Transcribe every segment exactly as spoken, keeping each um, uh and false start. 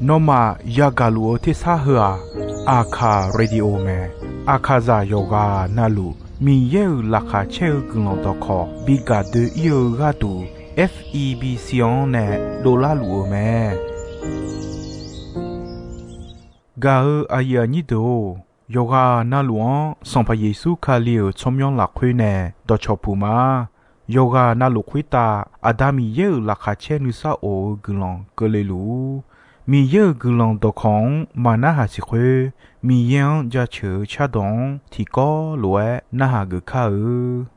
Nawmaf yagaq luf-eu tersar heu-aq, Aqkaq Radio mae. Aqkaqzaq yawqghaq navluf Miqyaer-euq laqkhaq caer-eu guiqlanq dawqkawq bi gaq doe-ir-eu gharduq, F E B C-anr nae dovlar luf-eu mae. Gaq-eu aqyuif aqnyir deuq-or, yawqghaq navluf-anr Sanqpaq Yeqsur Kali-euq tsawrmyanr lafkhoer nae dawqcawq puq ma. Yawqghaq navluf khoertav Aqda Miqyaer-euq laqkhaq caer nuisar of-eu guiqlanq keuvle luf-ur. Miqyaer-euq guiqlanq dawqkawq-anr maqnarhaq siq khoer, Miqyaer-anr jaceuq-eu cardawq-anr tiqkawv lof-aer narhaq geuf kar-eu.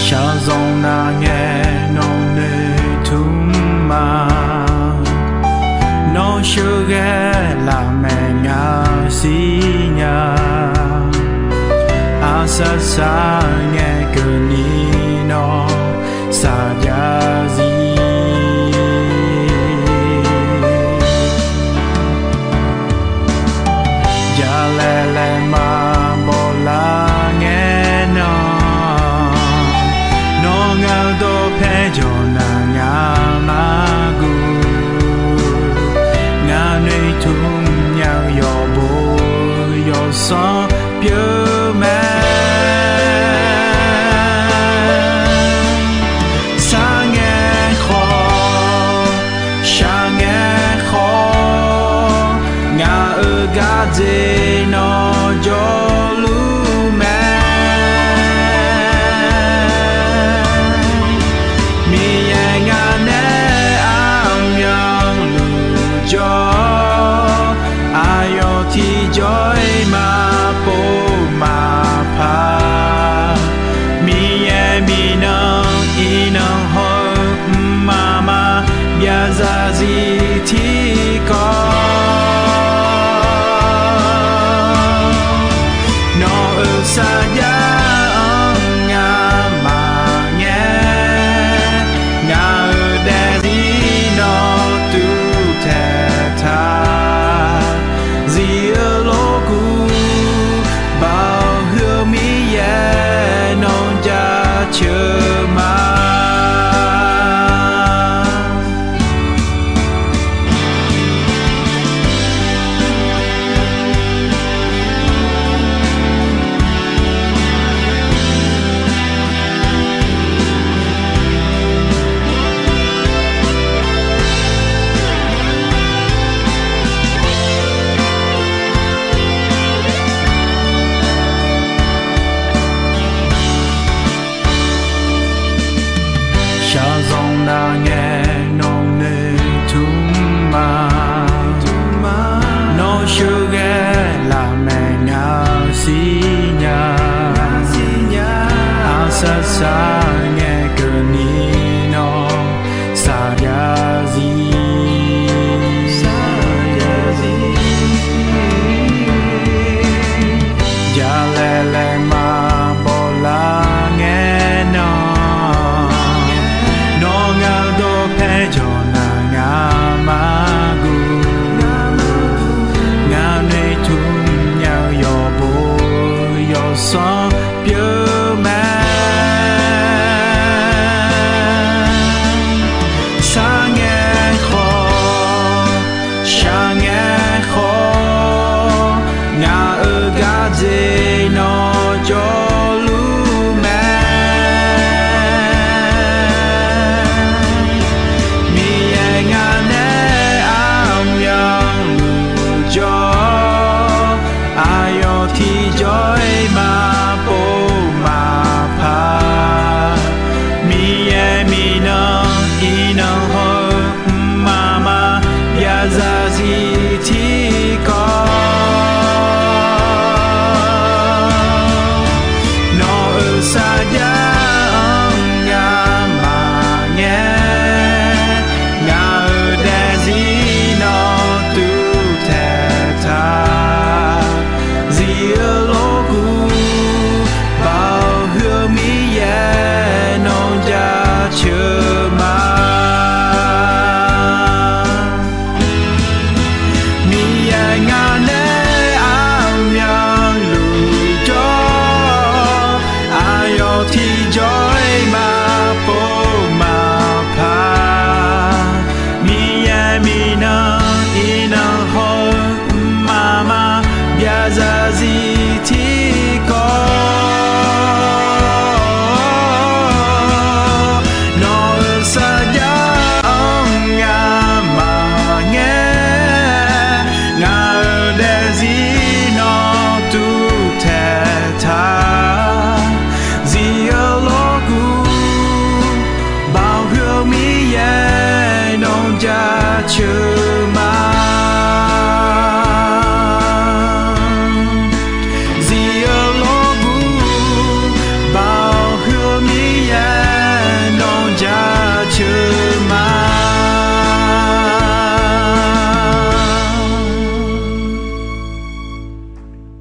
Shaqzanq nar ngae nawq noeqtmq ma. Nawr sheuqghae lafmaeq ngaq siqnya. Aqsaq saq ngae keuvni nawr saqjav zir. Jalaeq laeq maqbaw lar ngae nan, nawr ngaq-eu dawqpae jawq nar ngaq-anr guv. Ngaq noeqtmq nya-eu yawqbo yawqsanr pyeuf mae. Sar ngae khawf, shaq ngae khawf, ngaq-euq gardzer nawr jawrluf mae. Miqyaer ngaq nae armyanluf jawr, aqyawf tiqjawr-iq maqpov maqpar. Miqyaer miqnan iqnan haw-eu mqmaq maqbyav zarzir tiqkawv. Nawq-euq sarjax-anr ngamaf ngae, ngaq-euq daefzir nawr tuvtaeq taq. Zir-eu lof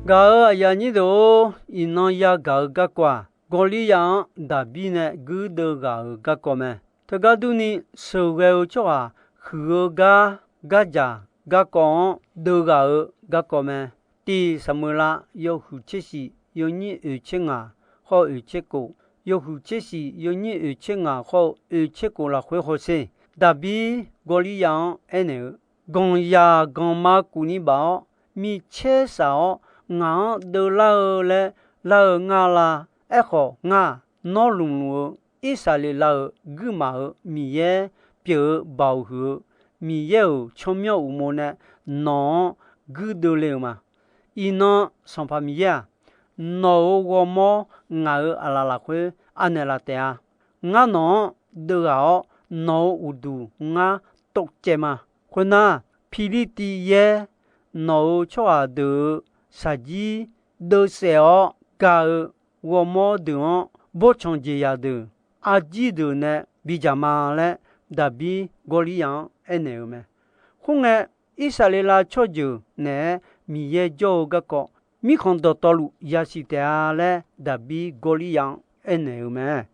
Gaq-euq aqyuif aqnyir deuq-or, iqnan yagaq-eu garkawv-aq, Gawrliryav-anr Daqbir nae guirdeuv ghaq-euq garkawv mae. Teugar durni, sheuqghae-eu tsawrhaq huiq-eu gar, gardzaq garkawv-anr deuv ghaq-eu garkawv mae. Tiq Saqmeuqlav yawhuiq tser shif yawnyir oeq tser ngaq khawr-eu oeq tser kof, yawhuiq tser shif yawnyir oeq tser ngaq khawr-eu oeq tser kof lafkhoer hawsher. Daqbir Gawrliryav-anr aernaeq-eu, Ganqzaq ganqma kufni baf-awr, micaer saf-awr, ngaq-anr deuvlar-eu laer lar-eu ngar la? Aerkhawf, ngar, nawr lmqlmq-eu Irsaqleqlav-euq guirmaf-euq Miqyaer pyeuf-eu baoq huiq-eu Miqyaer-euq tsawrmyanr uqmov nae nawq-anr guirdeuv le-euq ma. Iqnan Sanqpaq Miqyaer-aq, nawq-euq ghawrmawr ngaq-euq aqlaf lafkhoer anaeq laf taef-a. Ngar nawq-anr deuv ghaq-awr, nawq-euq uqduq ngar tovcaev ma. Khoernar, Pirlirtiv yaer nawq-euq tsawrhaq deuq-euq shaqjir deuvsaef-awr ga-eu ghawrmawr deuq-anr, bawrtsanq jeqzaq deuq, arjir deuq nae bidzaq ma laer, Daqbir Gawrliryav-anr aernaeq-euq mae. Khoerngae, Irsaqleqlav tsawrjeuq naeq-aer Miqyaer jawr-eu garkawv mirkhanq dawqtawvluf yasiq taef-a laer, Daqbir Gawrliryav-anr aernaeq-euq mae.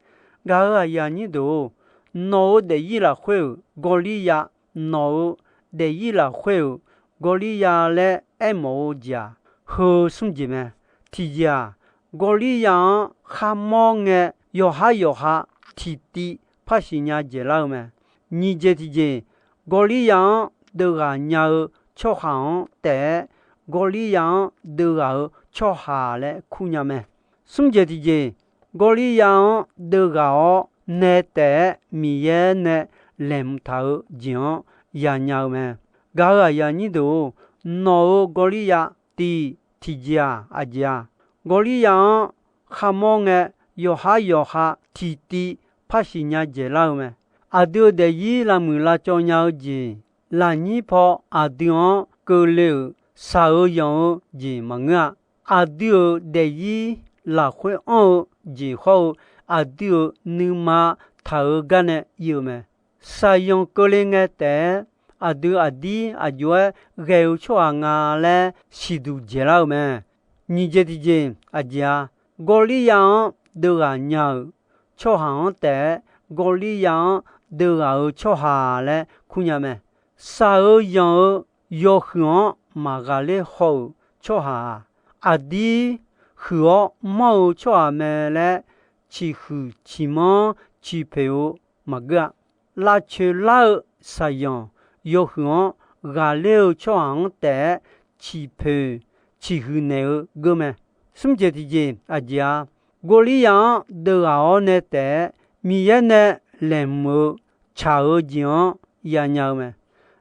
Gaq-euq aqyuif aqnyir deuq-or, nawq-euq daefzir lafkhoer-euq Gawrliryav, nawq-euq daefzir lafkhoer-euq Gawrliryav laer aermawf-eu jeq-aq, heu smr jeq mae. Tiqjeq-aq, Gawrliryav-anr kharmawr ngae, yawqhar yawqha tiqtiv par siqnya dzaeqlar-eu mae. Nyiq jeq tiqjeq, Gawrliryav-anr deuv ghaq nya-eu tsawrhaq-anr taef-aer, Gawrliryav-anr deuv ghaq-euq tsawrhaq laer kurnya mae. Smr jeq tiqjeq, Gawrliryav-anr deuv ghaq-awr nae taef-aer Miqyaer nae laeqhmq taq-eu jeq-anr yanya-eu mae. Gaq-euq aqyuif aqnyir deuq-or, nawq-euq Gawrliryav tiq tiqjeq-aq aqjeq-a, Gawrliryav-anr kharmawr ngae, yawqhar yawqha tiqtiv par siqnya dzaeqlar-eu mae. Aqdui-euq daefzir lavmuiq lavcawv nya-eu jeq, lafnyir paw aqdui-anr keuvle-euq shaq-eu yanq-eu jeq maqngeur-a. Aqdui-euq daefzir lafkhoer anr-eu jeq hawr-eu, aqdui-euq nuima taq-eu gar nae ir-eu mae. Shaqyanq keuvle ngae taef-aer, aqdui aqdir aqjox-aer ghae-eu tsawrhaq nga laer siqduq dzaeqlar-eu mae. Nyiq jeq tiqjeq aqjeq-a, Gawrliryav-anr deuv ghaq nya-euq tsawrhaq-anr taef-aer, Gawrliryav-anr deuv ghaq-euq tsawrhaq laer kurnya mae. Shaq-eu yanq-eu yawhuiq-anr maqghaqler haw-euq tsawrhaq-aq, aqdir huiq-awr manr-eu tsawrhaq mae laer ciqhuiq ciqmanr ciqpoeq-eu maqgeur-a. Lavcoeq lar-eu shaqyanq yawhuiq-anr ghaqler-eu tsawrhaq-anr taef-aer ciqpoeq ciqhuiq naeq-eu geur mae. Smr jeq tiqjeq aqjeq-a, Gawrliryav-anr deuv ghaq-awr nae taef-aer Miqyaer nae laeqhmq-eu tsaq-eu jeq-anr yanya-eu mae.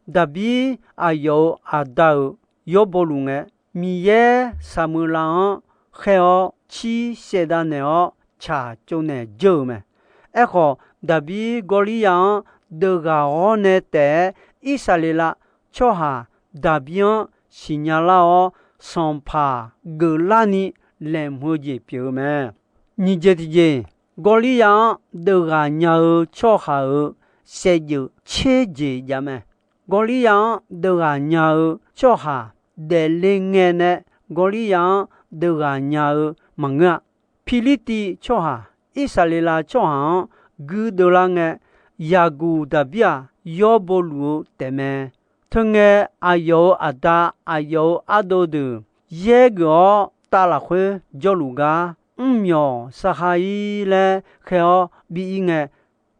Daqbir aqyawf-euq aqda-euq yawbaw luf ngae, Miqyaer Saqmeuqlav-anr khaer-awr cir saevdav naeq-awr tsaq tsovnaeq dzeur-euq mae. Aerkhawf, Daqbir Gawrliryav-anr deuv ghaq-awr nae taef-aer Irsaqleqlav tsawrhaq Daqbir-anr siqnya lar-awr, sanqpaq geuflarni laeqhmq-eu jeq pyeuf-eu mae. Nyiq jeq tiqjeq, Gawrliryav-anr deuv ghaq nya-eu tsawrhaq-euq saevdzeuf tser jeq jav mae. Gawrliryav-anr deuv ghaq nya-eu tsawrhaq daefle ngae nae Gawrliryav-anr deuv ghaq nya-eu maqngeur-a. Pirlirtiv tsawrhaq, Irsaqleqlav tsawrhaq-anr guirdeuv lar ngae, Yaqguq Daqbir-aq, yawbaw luf-eu taefmae. Teungae aqyawf-euq aqda, aqyawf-euq ardov deuq yaer geuf-awr, tav lafkhoer jawrluf gar mrmyawq sarhar-ir laer khaer-awr bi ir ngae,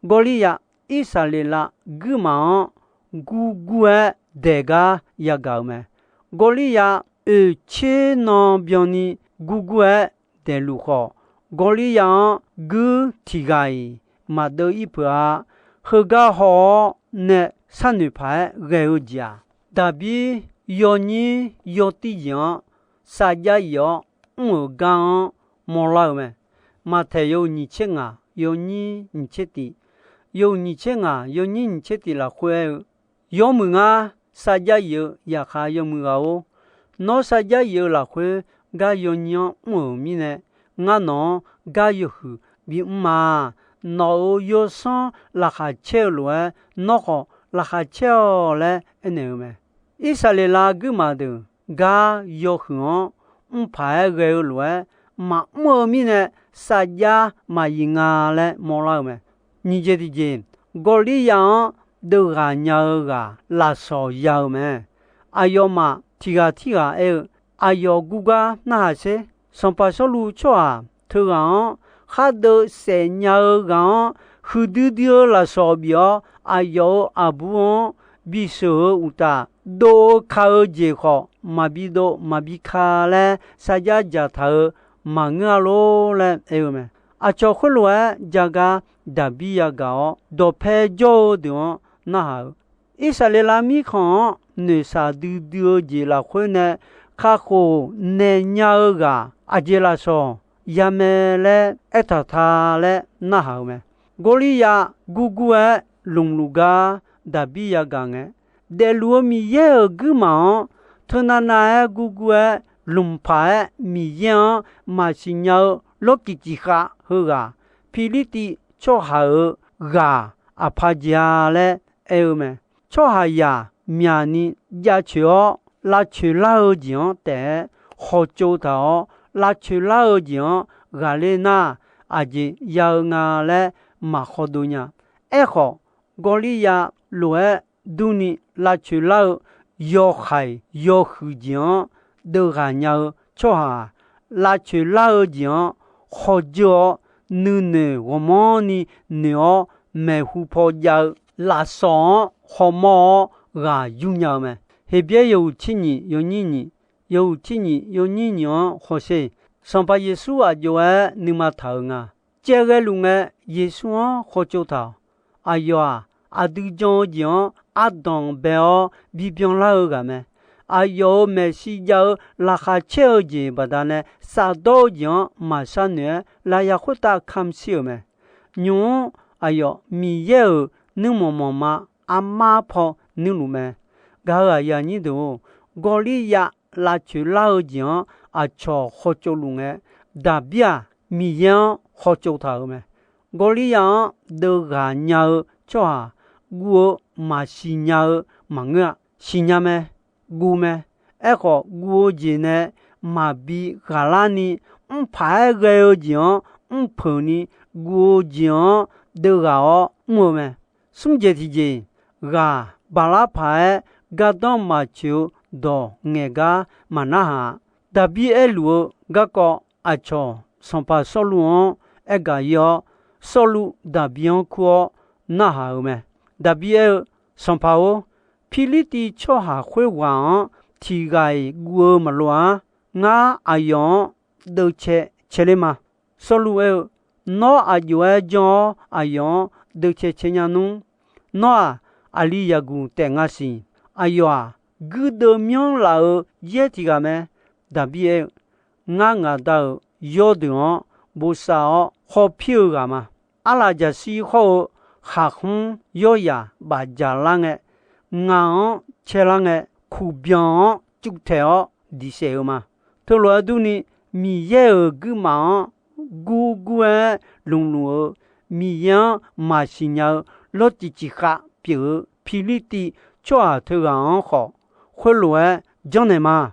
Gawrliryav Irsaqleqlav guirmaf-anr gurgur-aer daeq gar yagaq-euq mae. Gawrliryav oeq tser nan byanni gurgur-aer daeqluf khawf, Gawrliryav-anr guir tiq ghaq-iq maqdeuv ir peuq-a. Heugar haw-awr nae sharnoeq paq-aer ghae-eu jeq-aq, Daqbir yawnyir yawtir jeq-anr sarjax ir-awr mr-euq gar-anr mawrlar-eu mae. Maqtaeq yawhuiq nyiq tser ngaq yawnyir nyiq tser tiq, yawhuiq nyiq tser ngaq yawnyir nyiq tser tiq lafkhoer aer-eu, Yawmuiq ngar sarjax ir-eu yaqkhaq yawmuiq ghaq-or, nawr sarjax ir-eu lafkhoer gar yawnyir-anr mr-euq mirnae, ngar nawq-anr gar yawhuiq bimr ma. Nawq-euq yawsanr laqkhaq caer-eu lof-aer, nawr khawf laqkhaq caer-awq laer aernaeq-eu mae. Irsaqleqlav guirmaf deuq gar yawhuiq-anr mrpaq-aer ghae-eu lof-aer, maqmr-eu mirnae sarjax maqyif nga laer mawrlar-eu mae. Nyiq jeq tiqjeq, Gawrliryav-anr deuvghaq nya-eu ghaq lafsawq ya-eu mae. Aqyawfmaf tiq ghaq tirghaq aer-eu, aqyawf gurgar narhaq sher. Sanqpaq Sawrluv tsawrhaq teughaq-anr khar deuv saef nya-eu ghaq-anr huiqdui dui-eu lafsawq bif-awr, aqyawf-euq aqbur-anr bisheuq-eu uqtaf, dov-eu ka-eu jeq khawf maqbi dov maqbi ka laer sarjax dzaqtaq-eu maqngeur-a lor laer aer-eu mae. Aqcawq khoerlof-aer jagar Daqbir yagaq-awr, dawqpae jawr-eu deuq-anr narhaq-eu, Irsaqleqlav mirkhanq-anr noeqshaq duidui-eu jeq lafkhoer nae kakhof naeq nya-eu ghaq aqjeq lafsawq ya mae laer aertaq ta laer narhaq-eu mae. Gawrliryav gurgur-aer lmqluf gar Daqbir yagaq ngae, daefluf-eu Miqyaer-euq guirmaf-anr teunav nav-aer gurgur-aer lmqpaq-aer Miqyaer-anr maqsiq nya-eu lawrkiq ciq khav heughaq, Pirlirtiv tsawrhaq-euq ghaq aqpaq jeq-a laer aer-eu mae. Tsawrhaqzaq myaqni jaceuq-awr lavcoeq lar-eu jeq-anr taef-aer khawtsov taq-awr, lavcoeq lar-eu jeq-anr ghaqler nar, aqjeq ya-eu nga laer maqkhawdov nya. Aerkhawf, Gawrliryav lof-aer durni lavcoeq lar-eu yawhaiq yawhuiq jeq-anr deuvghaq nya-eu tsawrhaq-aq, lavcoeq lar-eu jeq-anr khawjeur-awr, nuinoeq ghawqmanrni noeq-awr maeqhu paw jav-eu lafsawq-anr khawmawr-awr ghaq yur nya-eu mae. Heqbyaer yawhuiq tser nyiq yawnyir nyiq, yawhuiq tser nyiq yawnyir nyiq-anr hawsher. Sanqpaq Yeqsur aq jov-aer nuima taq-euq nga. Caev ghaeluf ngae, Yeqsur-anr khawtsov taq-awq. Aqyawf-aq, aqdui jan-eu jeq-anr ardanq bae-awr bibyan lar-eu ghaq mae. Aqyawf-euq maeqshi jav-eu laqkhaq caer-eu jeq baqdanae, shafdawr-eu jeq-anr maqshar noeq-aer lafyaq khoertav kamq shir-euq mae. Nymq-mr aqyawf Miqyaer-euq nuirmanq manqma armar paw nuirluf mae. Gaq-euq aqyuif aqnyir deuq-or, Gawrliryav lavcoeq lar-eu jeq-anr aqcawq khawtsov luf ngae, Daqbir-aq, Miqyaer-anr khawtsov taq-euq mae. Gawrliryav-anr deuvghaq nya-eu tsawrhaq guv-eu maqsiq nya-eu maqngeur-a. Siqnya mae, guv mae. Aerkhawf, guv-eu jeq nae maqbi ghaqlarni, mrpaq-aer ghae-eu jeq-anr mrpeuq ni, guv-eu jeq-anr deuvghaq-awr mr-eu mae. Smr jeq tiqjeq, ghaq baqlar paq-aer gardanr maqtsoeq-eu dawq ngaeq gar maqnarhaq-a. Daqbir aerluf-eu garkawv aqcawq sanqpaq Sawrluv-anr aergaq ir-awr, Sawrluv Daqbir-anr kur-awr narhaq-euq mae. Daqbir aer-eu, Sanqpaq-or, Pirlirtiv tsawrhaq khoerghaq-anr tiq ghaq-iq guv-eu maqloq-ar. Ngar aqyawf-anr deuvcae cae ler ma. Sawrluv aer-eu, Nawr aq jov-aer janr-awr aqyawf-anr deuvcae cae nya nmr. Nawr-aq, aqli yaqguq taef nga siq. Aqyawf-aq, guirdeuv myanr laf-euq yaer tiq ghaq mae. Daqbir aer-eu, Ngar ngaq Da-euq yawrdeuq-anr bosav-awr khawf pir-eu ghaq ma. Arlafjaqshir hawr-eu khaqkhmr yawryaq bafdzaq lar ngae, ngaq-anr caelar ngae, kuqbyan-anr cuvtaeq-awr diqsaef-eu ma. Teulof-aer durni, Miqyaer-euq guirmaf-anr gurgur-aer lmqluf-eu, Miqyaer-anr maqsiq nya-eu lawrcif cif khav pyeuf-eu Pirlirtiv tsawrhaq teughaq-anr khawf, khoerlof-aer janrnaeq ma.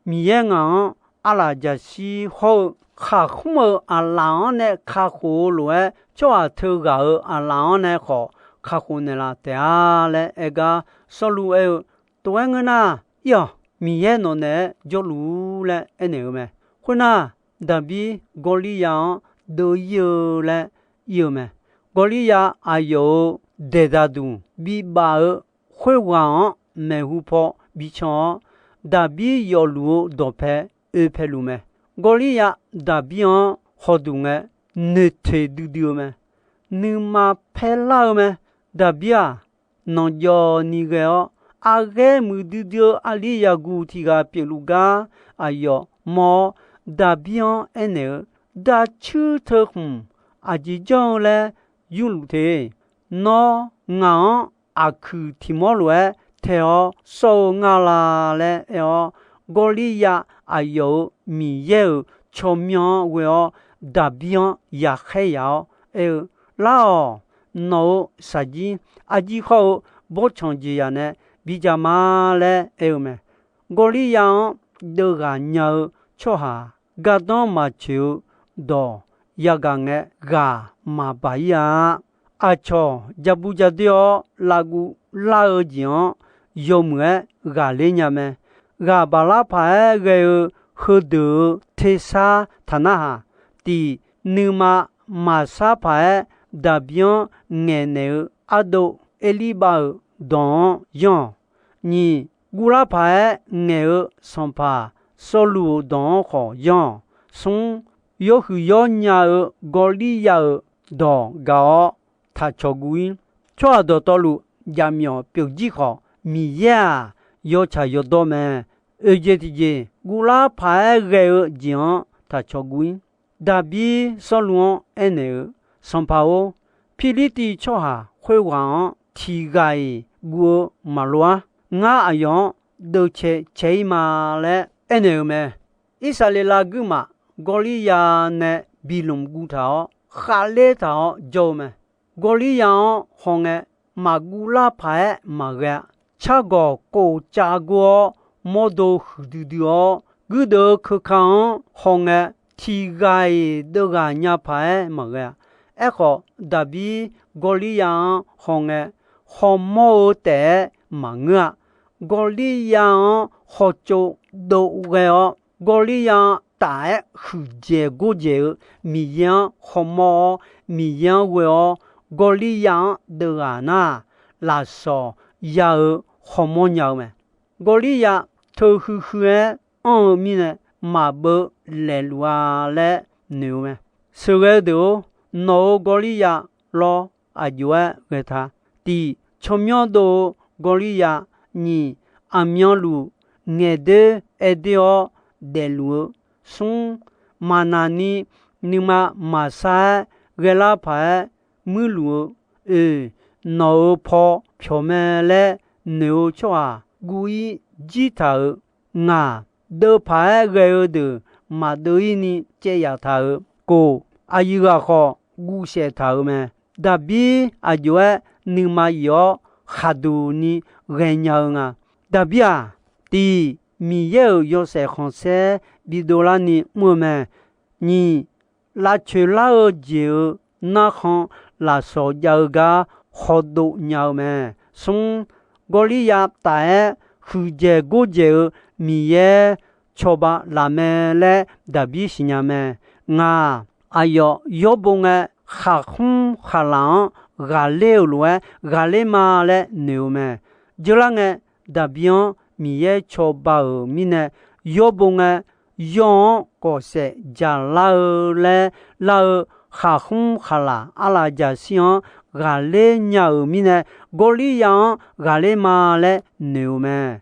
Miqyaer ngaq-anr arlafjaqshir hawr-eu khaqkhmr-eu aqlaf-anr nae kakhof-eu lof-aer, tsawrhaq teughaq-euq aqlaf-anr nae khawf kakhof naeqlaf taef-a laer aer gar, Sawrluv aer-eu, Tov-aer ngeur nar, ir-awq. Miqyaer nawq naeq-aer jawrluf-ur laer aernaeq-eu mae. Khoernar, Daqbir Gawrliryav-anr deuv ir-eu laer ir-eu mae. Gawrliryav aqyawf-euq daeqdaq duq bibaf-eu khoerghaq-anr maeqhu paw bican-awr, Daqbir yawfluf-eu dawqpae oepae luf mae. Gawrliryav Daqbir-anr hawduq ngae, noeqtoeq duidui-eu mae. Nuima paerlar-eu mae. Daqbir-aq, nanqjawv ni ghae-awr, aqghaer muiqdui dui-eu aqli yaqguq tiq ghaq pyeufluf gar aqyawf mawr-awr, Daqbir-anr aernaeq-eu, Daqcuir teu khmq aqjeq janr-eu laer yurluf te. Nawr ngaq-anr aqkuiq tiq mawr lof-aer tae-awr sawr-eu nga la laer aer-awr, Gawrliryav aqyawf-euq Miqyaer-euq tsawrmyanr-anr ghoe-awr, Daqbir-anr yaqkhaer yaq-awr aer-eu, Lar-awq. Nawq-euq shaqjir arjir hawr-eu bawrtsanq jeqzaq nae bidzaq ma laer aer-eu mae. Gawrliryav-anr deuvghaq nya-eu tsawrhaq gardanr maqtsoeq-eu dawq yagaq ngae ghaq maqbaq-ir-a. Aqcawq ja bur ja doer-awr lavguv lar-eu jeq-anr yawmuiq-aer ghaqler nya mae. Ghaq baq lar paq-aer ghae-eu heudeuq-euq tersar taq narhaq, tiq, nuima maqsar paq-aer Daqbir-anr ngaeqnaeq-eu ardov Erlirbav-euq dawq-anr yanr-awq. Nyiq, guvlar paq-aer ngaeq-eu sanqpaq Sawrluv-euq dawq-anr khawf yanr-awq. Smr, yawhuiq yawr nya-eu Gawrliryav-euq dawq gaq-awr taq cawq guv-ir. Tsawrhaq dawqtawvluf jaqmyawf pyeuf jir khawf, Miqyaer-aq, yawtsaq yawdawr mae. Oeq jeq tiqjeq, guvlar paq-aer ghae-eu jeq-anr taq cawq guv-ir. Daqbir Sawrluv-anr aernaeq-eu, Sanqpaq-or, Pirlirtiv tsawrhaq khoerghaq-anr tiq ghaq-iq guv-eu maqloq-ar. Ngar aqyawf-anr deuvcae cae-ir ma laer aernaeq-eu mae. Irsaqleqlav guirmaf Gawrliryav nae bi lmq guv taq-awr khavler taq-awr jawr-eu mae. Gawrliryav-anr hawngae maqguv lar paq-aer maqghae-a. Cargawq kof cav gor-awr mawrdo huiqdui dui-awr guirdeuv-eu keuka-anr hawngae tiq ghaq-iq deuvghaq nya paq-aer maqghae-a. Aerkhawf, Daqbir Gawrliryav-anr hawngae hawmawr-eu taef-aer maqngeur-a. Gawrliryav-anr hawtsov dov ghae-awr, Gawrliryav-anr taf-aer huiqdzaeq gordzaeq-eu Miqyaer-anr hawmawr-awr, Miqyaer-anr ghoe-awr, Gawrliryav-anr deuvghaq nar, lafsawq ya-eu hawmawr nya-eu mae. Gawrliryav teu huiqhuiq-aer anr-eu mirnae maqbeuv laeqluf-a laer noeq-eu mae. Sheuqghae deuq-or, nawq-euq Gawrliryav lawr aqjox-aer ghae ta. Tiq, tsawrmyanr dov-eu Gawrliryav. Nyiq, aqmyanluf ngaeqdoer aerdoer-awr daefluf-eu. Smr, maqnaq ni nuima maqsar-aer ghaelar paq-aer muirluf-eu. Oeq, nawq-euq paw pyawq mae laer noeq-eu tsawrhaq guv-ir jir taq-euq. Ngaq, deuv paq-aer ghae-eu deuq maqdeuv-ir ni caev yaf taq-euq. Kof, aqyuif ghaq khawf guvsaef taq-euq mae. Daqbir aqjox-aer nuima yif-awr khaqduq ni ghaenya-eu nga. Daqbir-aq, tiq, Miqyaer-euq yawshaef khanqsaer bidov larni mr-eu mae. Nyiq, lavcoeq lar-eu jeq-euq narkhan lafsawq jav-eu gar hawdov nya-eu mae. Smr, Gawrliryav taf-aer huiqdzaeq gordzaeq-eu Miqyaer cawba laf mae laer Daqbir siqnya mae. Ngaq, aqyawf yawrbo ngae khaqkhmr khaqlaq-anr ghaqler-euq lof-aer ghaqler ma laer noeq-eu mae. Jeurlar ngae, Daqbir-anr Miqyaer cawba-euq mirnae yawrbo ngae, yawr-anr kawfsaef dzaqlar-eu laer lar-eu khaqkhmr khaqlaq arlaf jaqshir-anr ghaqler nya-euq mirnae, Gawrliryav-anr ghaqler ma laer noeq-eu mae.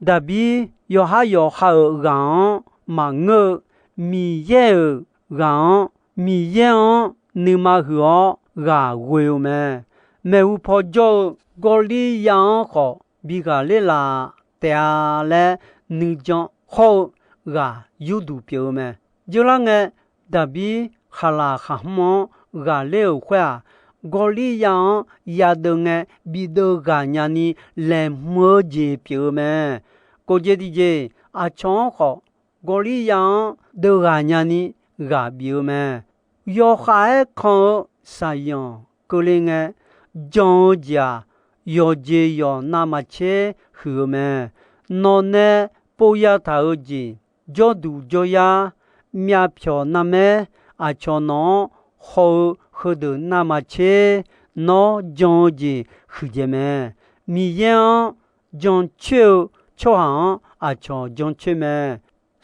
Daqbir yawqhar yawqha-euq ghaq-anr maqngeur-eu, Miqyaer-euq ghaq-anr, Miqyaer-anr nuima huiq-awr ghaq ghoe-eu mae. Maeqhu paw jawr-eu Gawrliryav-anr khawf bi ghaqler laf taef-a laer nuijan hawr-eu ghaq yurduq pyeuf-eu mae. Jeurlar ngae, Daqbir khaqlaq khaqkhmr-anr ghaqler-euq khoer-aq, Gawrliryav-anr yadeuv ngae bideuv ghaq nyani laeqhmq-eu jeq pyeuf-eu mae. Kof jeq tiqjeq, aqcawq-anr khawf Gawrliryav-anr deuv ghaq nyani ghaq bif-eu mae. Yawkhav-aer kan-eu saqyanq keuvle ngae, jan-eu jeq-aq, yawqjeq yawq navmaqtser huiq-eu mae. Nawq nae pov ya taq-eu jeq, jawrduq jawryar, myavpyawq narmaer, aqcawq nawq-anr haw-eu heudeuq navmaqtser, nawr jan-eu jeq huiqdzaeq mae. Miqyaer-anr jancoer-eu tsawrhaq-anr aqcawq jancoer mae.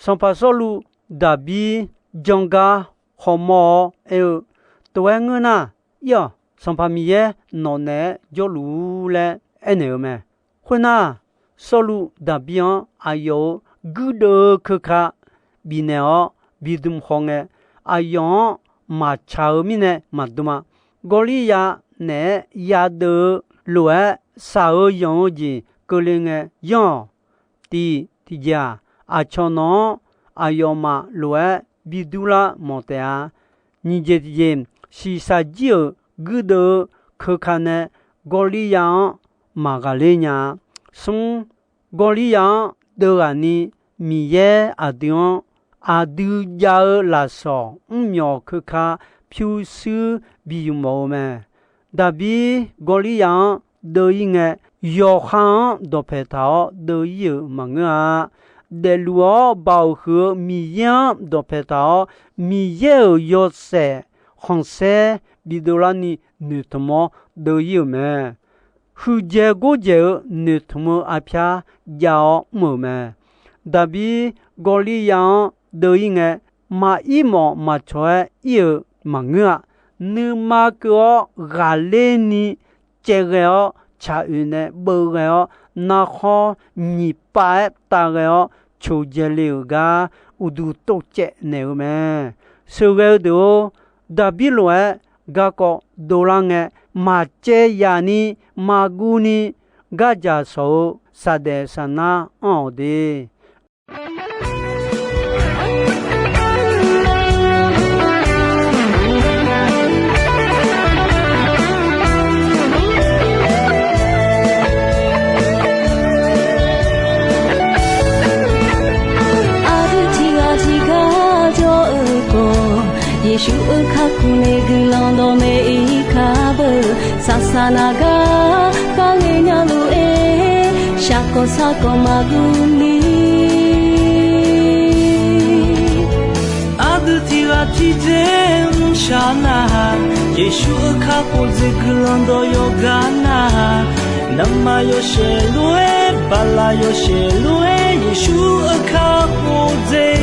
Sanqpaq Sawrluv Daqbir jangar hawmawr-awr aer-eu, Tov-aer ngeur nar, ir-awq, Sanqpaq Miqyaer nawq naeq-aer jawrluf-ur laer aernaeq-eu mae. Khoernar, Sawrluv Daqbir-anr aqyawf-euq guirdeuv-eu keuka bifnaeq-awr bidm haw ngae, aqyawf-anr maqtsaq-eu mirnae maqdm-a. Gawrliryav naeq-aer yadeuv-eu lof-aer shaq-eu yanq-eu jeq keuvle ngae yanr-awq. Tiq tiqjeq-aq, aqcawq nawq-anr aqyawfmaf lof-aer bi durlar mawf taef-a. Nyiq jeq tiqjeq, shiqshaq jir-euq guirdeuv-eu keuka nae Gawrliryav-anr maqghaqler nya-a. Smr, Gawrliryav-anr deuvghaq ni Miqyaer aqdui-anr aqdui jav-eu lafsawq mrmyawq keuka pyurshuir bi yuf mawf-eu mae. Daqbir Gawrliryav-anr deuv-ir ngae, yawqha-anr dawqpaeq taq-awr deuv-ir-euq maqngeur-a. Daefluf-awr baoq huiq-eu Miqyaer-anr dawqpaeq taq-awr, Miqyaer-euq yawshaef khanqsaer bidov larni noeqtmq-awr deuv-ir-euq mae. Huiqdzaeq gordzaeq-eu noeqtmq-eu arpyar jav-awr mr-euq mae. Daqbir Gawrliryav-anr deuv-ir ngae, maqir mawf maqcawq-aer ir-euq maqngeur-a. Nuima keuv-awr ghaqler ni caev ghae-awr, tsaq oeq nae beuv ghae-awr, narkhawr nyiq pav-aer tav ghae-awr, coqdzae le-euq gar uqduq tov caev naeq-eu mae. Sheuqghae-eu deuq-or, Daqbir lof-aer garkawv dovlar ngae, maqcaev yaf ni, maqguv ni, gardzaq shawq-eu saqdaef saqnar anr-awq de. Aqdui tiqghaq tiqgar jawr-eu khawf, Yeqsur-euq kakhof nae guiqlanq dawqmaeq-ir kar beu. Saqsaq naq gar kharghae nya lof-aer, shaqkawq sarkawq maqguv ni. Aqdui tiqghaq tiqdzer mrshaq nar-aq, Yeqsur-euq kakhof dzaeq guiqlanq dawq yawqgar nar-aq, navmaqtser yawshaef lof-aer, bala yawshaef lof-aer, Yeqsur-euq kakhof dzaeq.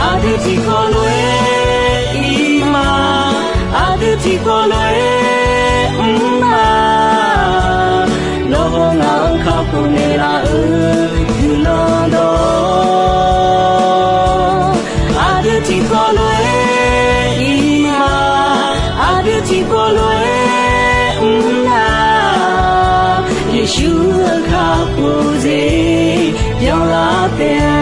Aqdui tiqkawv lof-aer ir ma, aqdui tiqkawv lof-aer mr ma. Nawr hawr ngaq-anr kakhof naeqlaf-euq guiqlanq dawq, aqdui tiqkawv lof-aer ir ma, aqdui tiqkawv lof-aer mr ma. Yeqsur-euq kakhof dzaeq byanlar taef-a.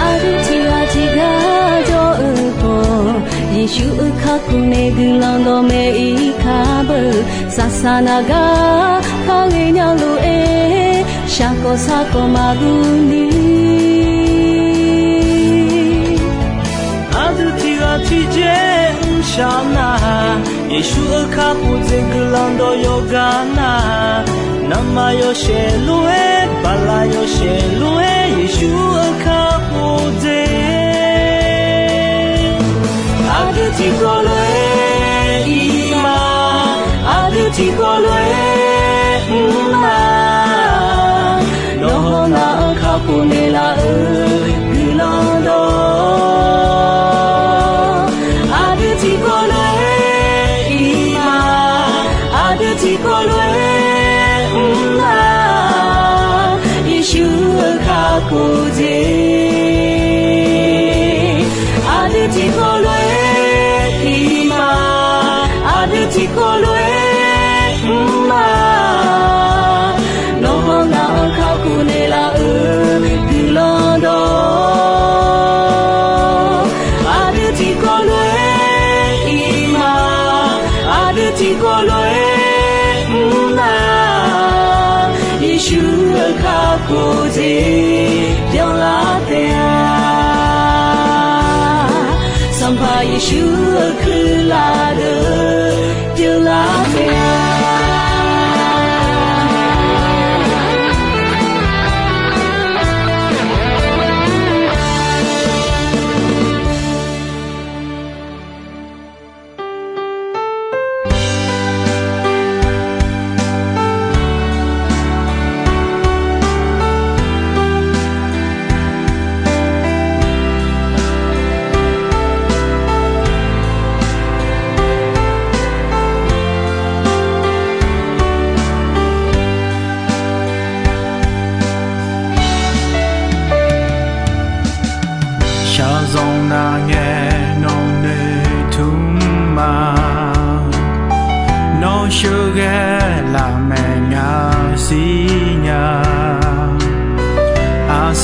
Aqdui tiqghaq tiqgar jawr-eu khawf, Yeqsur-euq kakhof nae guiqlanq dawqmaeq-ir kar beu. Saqsaq naq gar kharghae nya lof-aer, shaqkawq sarkawq maqguv ni. Aqdui tiqghaq tiqdzer mrshaq nar-aq, Yeqsur-euq kakhof dzaeq guiqlanq dawq yawqgar nar-aq, navmaqtser yawshaef lof-aer, bala yawshaef lof-aer, Yeqsur-euq kakhof dzaeq. Aqdui tiqkawv lof-aer ir ma, aqdui tiqkawv lof-aer mr ma. Nawr hawr ngaq-anr kakhof naeqlaf-euq guiqlanq dawq, aqdui tiqkawv lof-aer ir ma, aqdui tiqkawv lof-aer mr ma. Yeqsur-euq kakhof dzaeq. Aqdui tiqkawv lof-aer ir ma, aqdui tiqkawv lof-aer mr ma. Nawr hawr ngaq-anr kakhof naeqlaf-euq guiqlanq dawq, aqdui tiqkawv lof-aer ir ma, aqdui tiqkawv lof-aer mr ma. Yeqsur-euq kakhof dzaeq byanlar taef-a. Sanqpaq Yeqsur-euq kuirlaf deuq byanlar taef-a.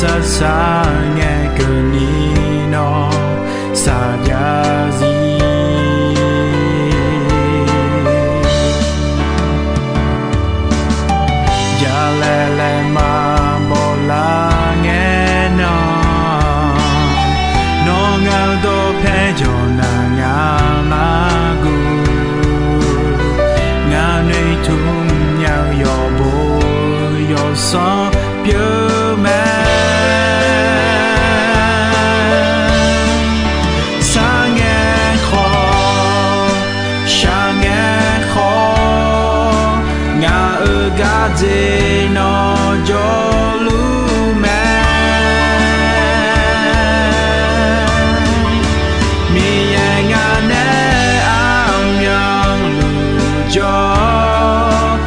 Arsaq saq ngae keuvni nawr saqjav zir. Jalaeq laeq maqbaw lar ngae nan, nawr ngaq-eu dawqpae jawq naq ngaq mar guv. Ngaq noeqtmq nya-eu yawqbo yawqsanr pyeuf mae. Sar ngae khawf, shaq ngae khawf, ngaq-euq gardzer nawr jawrluf mae. Miqyaer ngaq nae armyanluf jawr,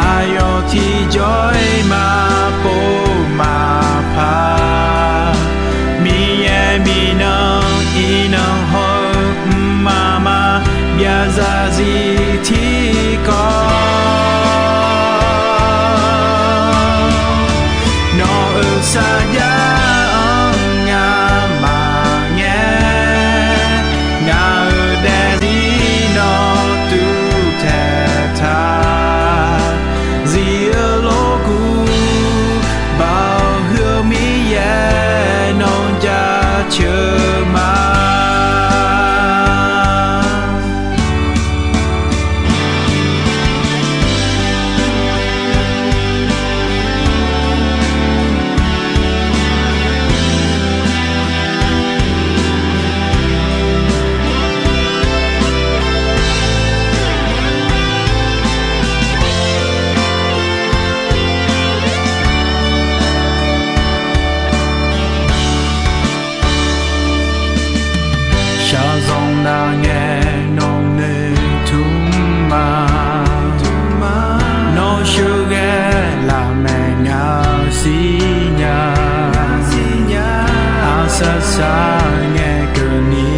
aqyawf tiqjawr-iq maqpov maqpar. Miqyaer miqnan iqnan haw-eu mqmaq maqbyav zarzir tiqkawv, nawq-euq sarjax-anr ngamaf ngae, ngaq-euq daefzir nawr tuvtaeq taq. Zif-eu lorkuv, Baoq heu-eu Miqyaer nawr jaceuq ma. Shaqzanq nar ngae nawq noeqtmq ma. Nawr sheuqghae lafmaeq ngaq-eu sirnya. Arsaq saq ngae keuvni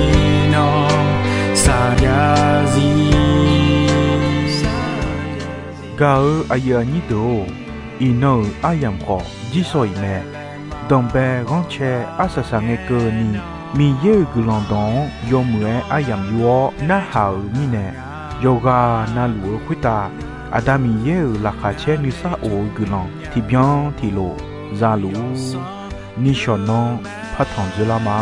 nawr saqjav zir. Gaq-eu aqyuif aqnyir deuq-or, iqnan-euq aryamq khawf jirsawq iq mae. Danqbae ghanrcae arsaq saq ngae keuvni, Miqyaer-euq guiqlanq dawq-anr yawmuiq-aer aryamq yur-awr narhaq-euq mirnae, yawqghaq navluf-eu khoertav Aqda Miqyaer-euq laqkhaq caer nuisar of-eu guiqlanq tiqbyan tiqlof za luf-ur. Nishawq nanr partanq dzoerlar ma.